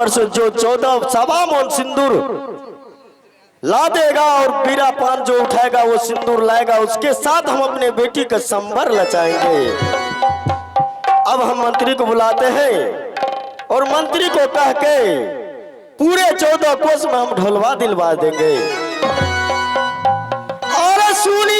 से जो 14 सवा मोन सिंदूर ला देगा और बीरा पान जो उठाएगा वो सिंदूर लाएगा, उसके साथ हम अपने बेटी का संबर लचाएंगे। अब हम मंत्री को बुलाते हैं और मंत्री को कह के पूरे 14 कोस में हम ढोलवा दिलवा देंगे। और सुनी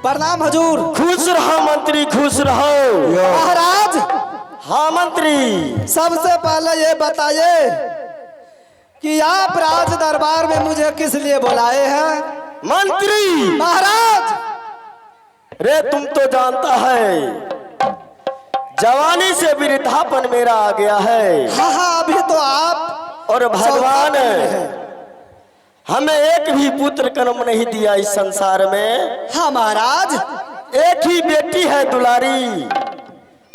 प्रणाम हजूर। खुश रहो मंत्री, खुश रहो महाराज। हाँ मंत्री, सबसे पहले ये बताइए कि आप राज दरबार में मुझे किस लिए बुलाए हैं? मंत्री महाराज, रे तुम तो जानता है जवानी से वृद्धापन मेरा आ गया है। हाँ हाँ, अभी तो आप और भगवान हमें एक भी पुत्र कर्म नहीं दिया इस संसार में। हाँ महाराज, एक ही बेटी है दुलारी।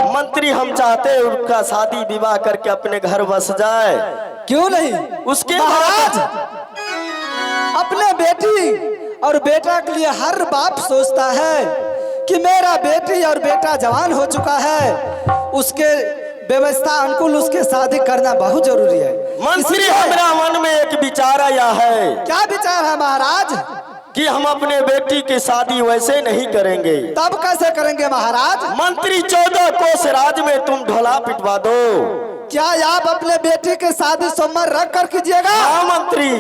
मंत्री हम चाहते हैं उनका शादी विवाह करके अपने घर बस जाए। क्यों नहीं उसके महाराज, अपने बेटी और बेटा के लिए हर बाप सोचता है कि मेरा बेटी और बेटा जवान हो चुका है, उसके व्यवस्था अनुकूल उसके शादी करना बहुत जरूरी है। मंत्री, हमारा मन में एक विचार आया है। क्या विचार है महाराज? कि हम अपने बेटी की शादी वैसे नहीं करेंगे। तब कैसे करेंगे महाराज? मंत्री, 14 कोस राज में तुम ढोला पिटवा दो। क्या आप अपने बेटी की शादी सोमवार रख कर कीजिएगा? हाँ मंत्री।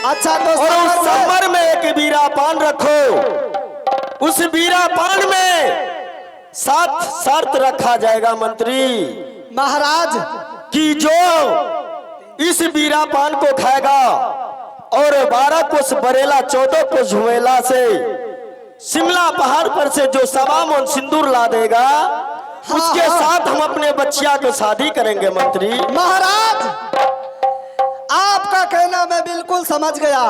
अच्छा, तो और उस समर में एक बीरा पान रखो, उस बीरा पान में 7 शर्त रखा जाएगा मंत्री। महाराज, कि जो इस बीरा पान को खाएगा और 12 कोस बरेला 14 कोस झुमेला से शिमला पहाड़ पर से जो 1.25 मन सिंदूर ला देगा, हाँ, उसके हाँ। साथ हम अपने बच्चिया को शादी करेंगे। मंत्री महाराज, आपका कहना मैं बिल्कुल समझ गया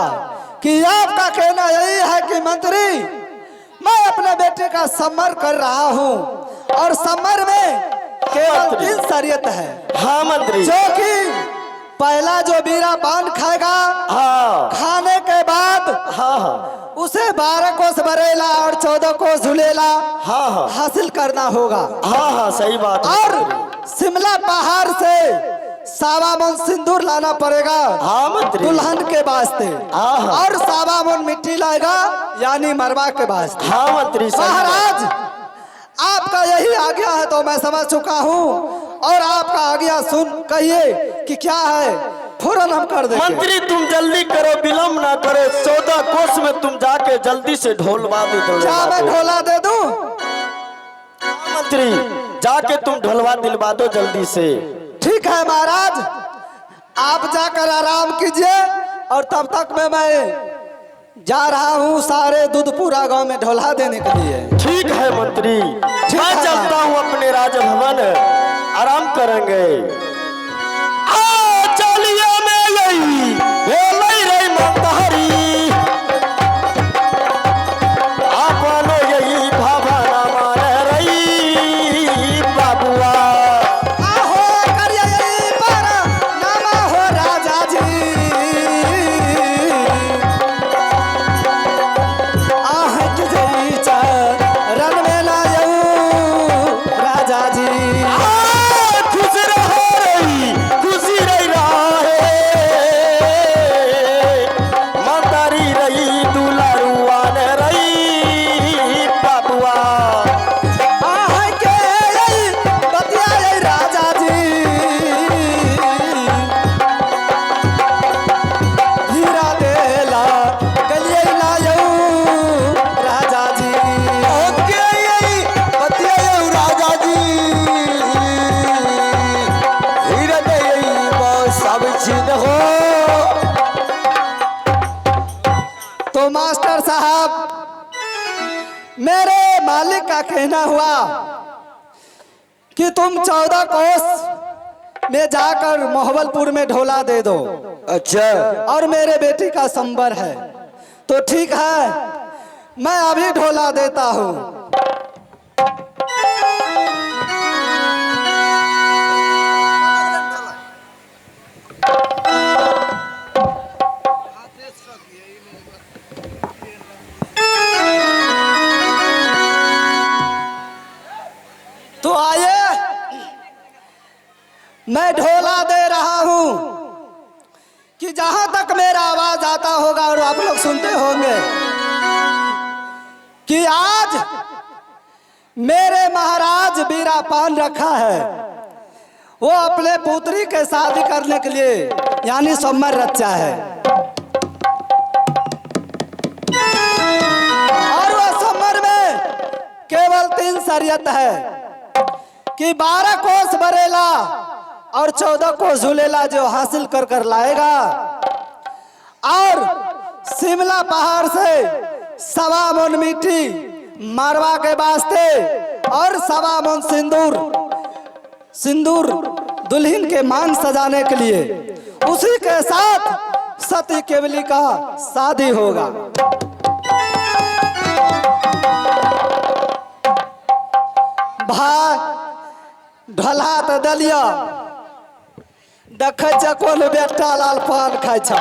कि आपका कहना यही है कि मंत्री मैं अपने बेटे का समर कर रहा हूँ और समर में केवल 3 शर्त है। हाँ मंत्री, जो कि पहला जो बीरा पान खाएगा, हाँ खाने के बाद हाँ हाँ उसे 12 कोस बरेला और 14 कोस झूलेला हाँ हाँ हासिल करना होगा। हाँ हाँ सही बात है। और शिमला पहाड़ से 1.25 मन सिंदूर लाना पड़ेगा। हाँ मंत्री। दुल्हन के वास्ते। हाँ हाँ। और 1.25 मन मिट्टी लाएगा यानी मरवा के वास्ते। हाँ मंत्री। महाराज आपका यही आज्ञा है तो मैं समझ चुका हूँ, और आपका आज्ञा सुन कहिए कि क्या है, फौरन हम कर देंगे। मंत्री तुम जल्दी करो, विलंब ना करो। 14 कोस में तुम जाके जल्दी से ढोलवा दो। क्या मैं ढोला दे दूं? मंत्री जाके तुम ढोलवा दिलवा दो जल्दी से। ठीक है महाराज, आप जाकर आराम कीजिए और तब तक में मैं जा रहा हूँ सारे दूधपुरा गांव में ढोला देने के लिए। ठीक है मंत्री, मैं चलता हूँ अपने राजभवन, आराम करेंगे। आ चलिए मैं यही भेलई रही मंतहरी, आपनो यही भावना मान रही बाबुआ। आहो करिए यही पर नामा हो राजा जी, आह जई चरण में लायऊ राजा जी। खुश रहो रही खुशी रही रहे, मंतरी रही दुलारुआ ने रही बाबुआ। आह के यही बतिया यही राजा जी, हीरा देला गलिए लायऊ राजा जी। ओके यही बतिया यही राजा जी, हीरा दे यही बस सब छीन हो। तो मास्टर साहब मेरे मालिक का कहना हुआ कि तुम 14 कोस में जाकर मोहबलपुर में ढोला दे दो। अच्छा। और मेरे बेटी का संबर है तो ठीक है, मैं अभी ढोला देता हूँ। तो आइए, मैं ढोला दे रहा हूं कि जहां तक मेरा आवाज आता होगा और आप लोग सुनते होंगे कि आज मेरे महाराज बीरा पान रखा है, वो अपने पुत्री के शादी करने के लिए यानी सोमवार रचा है। और वह सोमवार में केवल 3 शरीयत है कि 12 कोस बरेला और 14 कोस झूलेला जो हासिल कर कर लाएगा, और शिमला पहाड़ से 1.25 मन मिट्टी मारवा के वास्ते और 1.25 मन सिंदूर सिंदूर दुल्हन के मांग सजाने के लिए, उसी के साथ सती केवली का शादी होगा। भाई ढोला तो दलिया देखे छ कोन बेटा लाल पान खाय छ।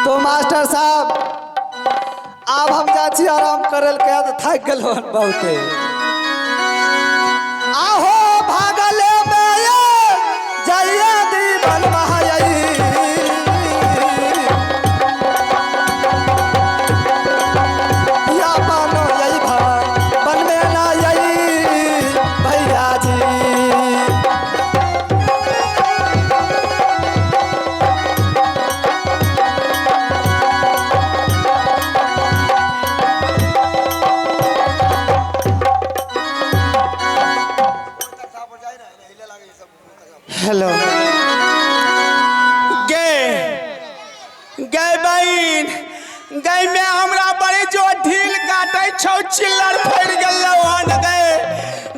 तो मास्टर साहब आब हम जा छी आराम करल के, तो थाक गेल बहुते। आहो भागले में जाइए दीवन महाई, या पानो यही भाई बन में ना यही भैया जी। हेलो गे गे बहिन गई में हमरा बड़ी जो ढील काटे छौ चिल्लर फड़ गेलौ हन। गए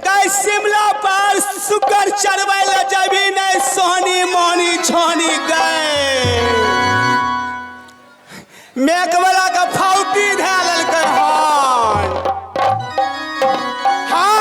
गए शिमला पर सुकर चरबै ले जबी नहीं सोहनी मोहनी छोनी गए मेक वाला के फौती धै लेलकै हन। हाँ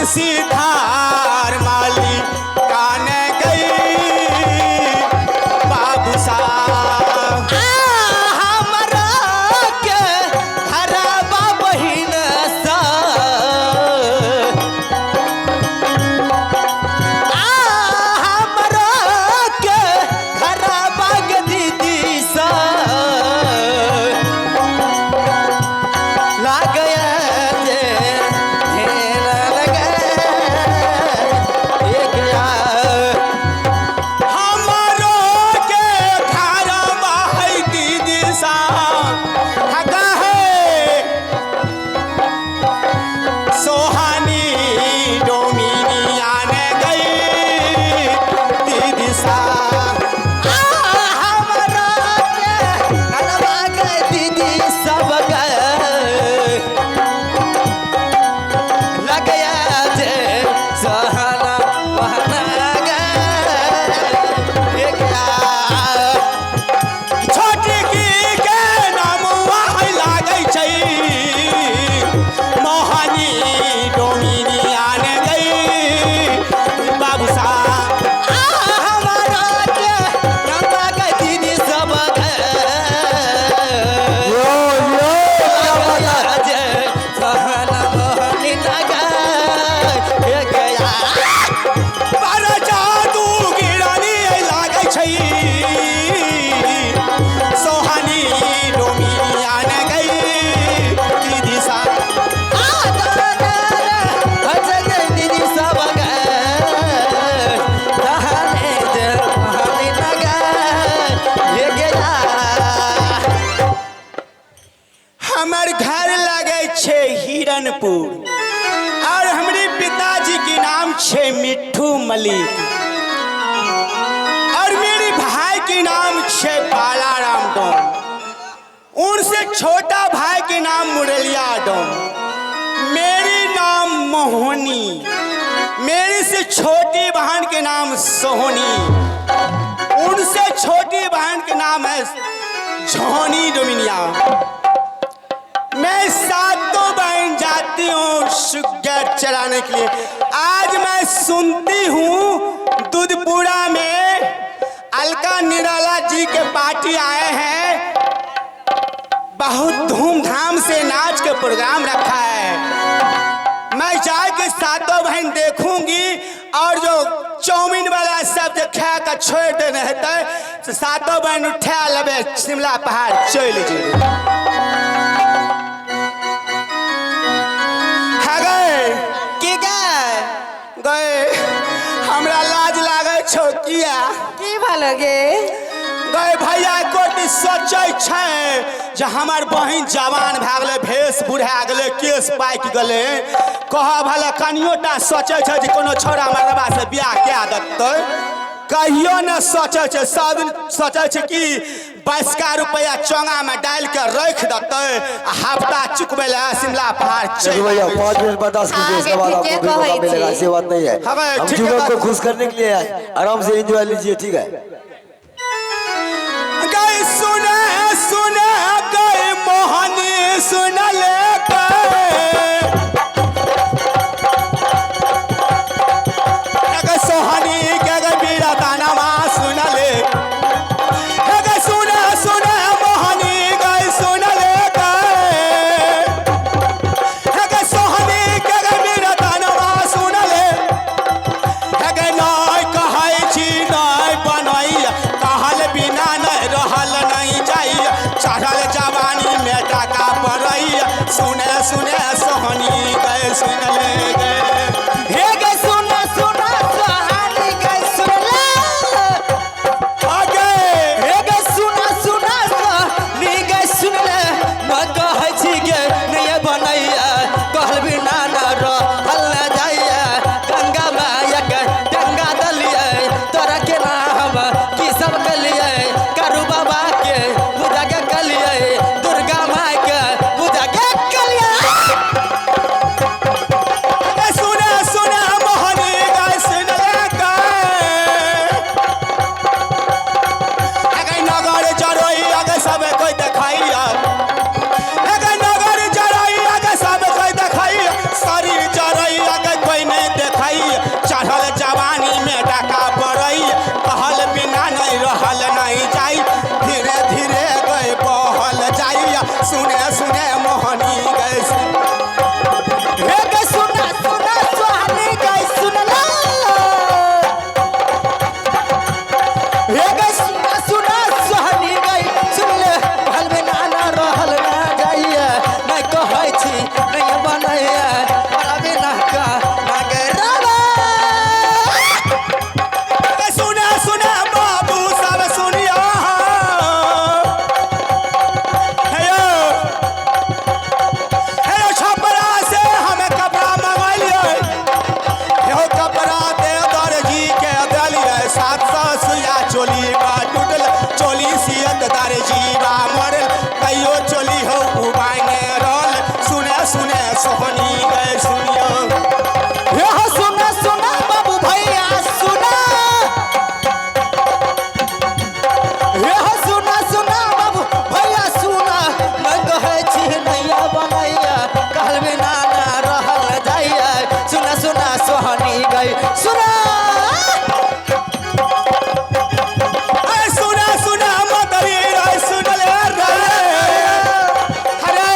कोसी धार माली काने गई बाबू साहब। हमरा के घरबा बहिन सा हमरा के घरबा के दीदी सा लागया जे ढेर लगे एक हमरो के घरबा है दीदी साहब हका है सोहानी डोमिनिया ने गई दीदी साहब। हमरा के घरबा के दीदी सब गए लगया जे सहना बहना गए एक छोटकी के नामुआ है लागै छै मोहनी डोमिनिया ने गई बाबू साहब। हमरा के घरबा के दीदी सब गए यो यो क्या बात है। जे सहना बहनी गए एक पर जादू गिरानी लागै छै सोहानी डोमिनिया ने गई दीदी साहब। दीदी सब हमर घर लागै छै हिरनपुर और हमरे पिताजी के नाम छै मिट्ठू मलिक और मेरे भाई के नाम छै बालाराम डोम, उनसे छोटा भाई के नाम मुरलिया डोम, मेरी नाम मोहनी, मेरे से छोटी बहन के नाम सोहनी, उनसे छोटी बहन के नाम है झोनी डोमिनिया। मैं सातों बहन जाती हूँ शुगर चलाने के लिए। आज मैं सुनती हूँ दूधपुरा में अलका निराला जी के पार्टी आए हैं, बहुत धूमधाम से नाच के प्रोग्राम रखा है। मैं जाके सातों बहन देखूंगी और जो चाउमीन वाला सब जो खा के छोड़ देने हेतै से सातों बहन उठा लेबै शिमला पहाड़ चलि जेबै। गए की गए गए हमरा लाज लागै छौ किया की भल गे गए भैया कोटि सोचै छै जे हमर बहिन जवान भए गेलै, भेष बुढ़ा गेलै, केश पाकि गेलै, कह भले कनियोटा सोचै छै जे कोनो छौड़ा मरदबा से बियाह कए देतै, कहियो ने सोचै छै। सब दिन सोचै छै कि 22 रुपया चोंगा में डालि के रखि देतै आ हफ्ता चुकबै लए शिमला पहाड़ चलि देखो भैया 5 मिनट बर्दाश्त कीजिए, इसके बाद आगे आपको ठीक भी मौका है, मिलेगा, कहै ऐसी बात नहीं है। हाँ भाई, हम ठीक है, जीवन को बात- खुश करने के लिए आए, आराम से एंजॉय लीजिए, ठीक है। गई सुने सुने गई मोहनी सुन ले गए सोहनी के गई बीरा दाना सुन ले गए सुने सुने मोहनी गई सुन ले गए गए सोहनी के गई बीरा दाना सुन ले गए नाय कहै छी नाय बनैया कहल बिना नहीं रहल नहीं जाइया चढ़ल जवानी में टाका पड़ैया सुन सुना। अरे सुना सुना मतरी रे सुन ले रे। अरे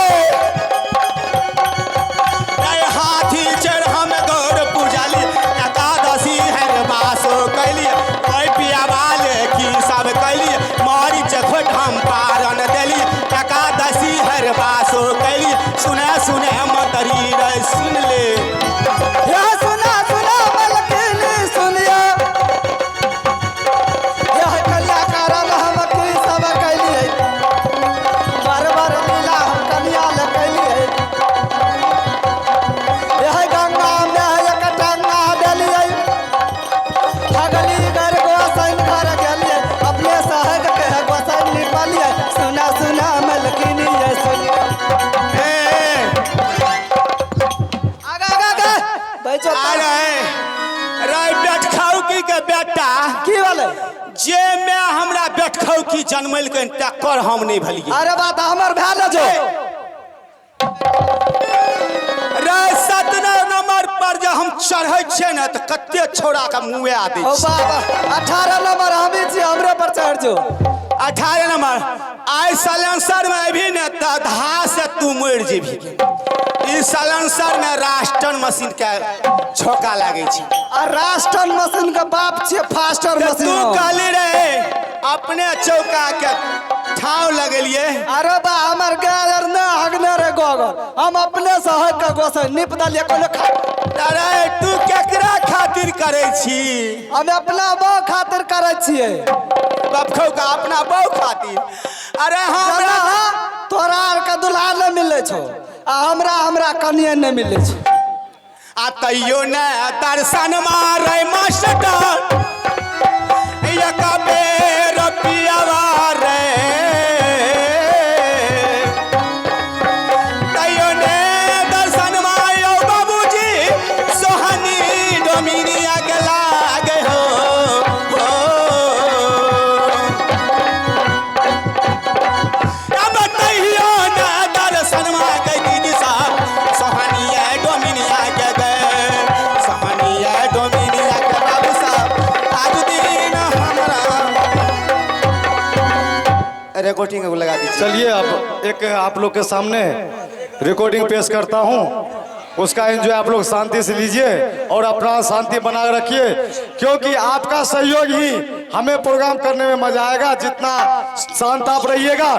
रे हाथी चढ़ हम गौर पूजाली एकादशी हर बासो कैली ओइ पियावा ले की सब कैली मरीच खोट हम पारन देली एकादशी हर बासो कैली सुना सुना मतरी रे सुन ले। यह सुना सुना मलकिनी सुनिए, यह कन्या कारण हम की सब कैलिए, बार बार लीला हम कन्या ल कैलिए, यह गंगा में एक टंगा देलिए, भगली घर गोसाइन घर गेलिए, अपने सहग के गोसाइन निपलिए, सुना सुना मलकिनी ये सुनिए। आगा आगा आगा बैठो। अरे रे बेटखौकी के बेटा की वाले जे में हमरा बेटखौकी जनमलकै तकर हम नहीं भलिए। अरे बात हमर भैल जो रे 17 नंबर पर जे हम चढ़ै छियै ने तऽ कते छौड़ा के मुँहे आ दै ओ छै। बाबा 18 नंबर हम ही छी, हमरे पर चढ़ जो। 18 नंबर आइ साइलेंसर में अभी ने तऽ धा से तू मरि जेबही। ई साइलेंसर में राष्ट्रन मशीन के झोंका लागै छै। आ राष्ट्रन मशीन के बाप छियै फास्टर तऽ मशीन। तू कहली रे अपने चौका के ठाव लगेलिए। अरे बा हमर गाय आर न हगने रे गोगर, हम अपने से हग के गोसै निप दलिए कोनो खा। अरे तू केकरा खातिर करै छी? हम अपना बो खातिर करै छियै। बाप का अपना बहू खातिर। अरे हमरा हमरा तोरा आर के दुल्हा नहि मिलै छौ आ हमरा हमरा कनिए नहि मिलै छै। आ तैयो ने दर्शन मारे मास्टर एक बेर पियावा रे, तैयो ने दर्शन मायो बाबूजी सोहनी डोमिनिया के लागे हो, हो। अब तैयो ने दर्शन मागे दीदी साहब सोहनिया डोमिनिया के गए, सोहनिया डोमिनिया के बाबू साहब आज दिन हमरा रिकॉर्डिंग लगा दीजिए। चलिए अब एक आप लोग के सामने रिकॉर्डिंग पेश करता हूँ, उसका एंजॉय आप लोग शांति से लीजिए और अपना शांति बना रखिए, क्योंकि आपका सहयोग ही हमें प्रोग्राम करने में मजा आएगा। जितना शांत आप रहिएगा।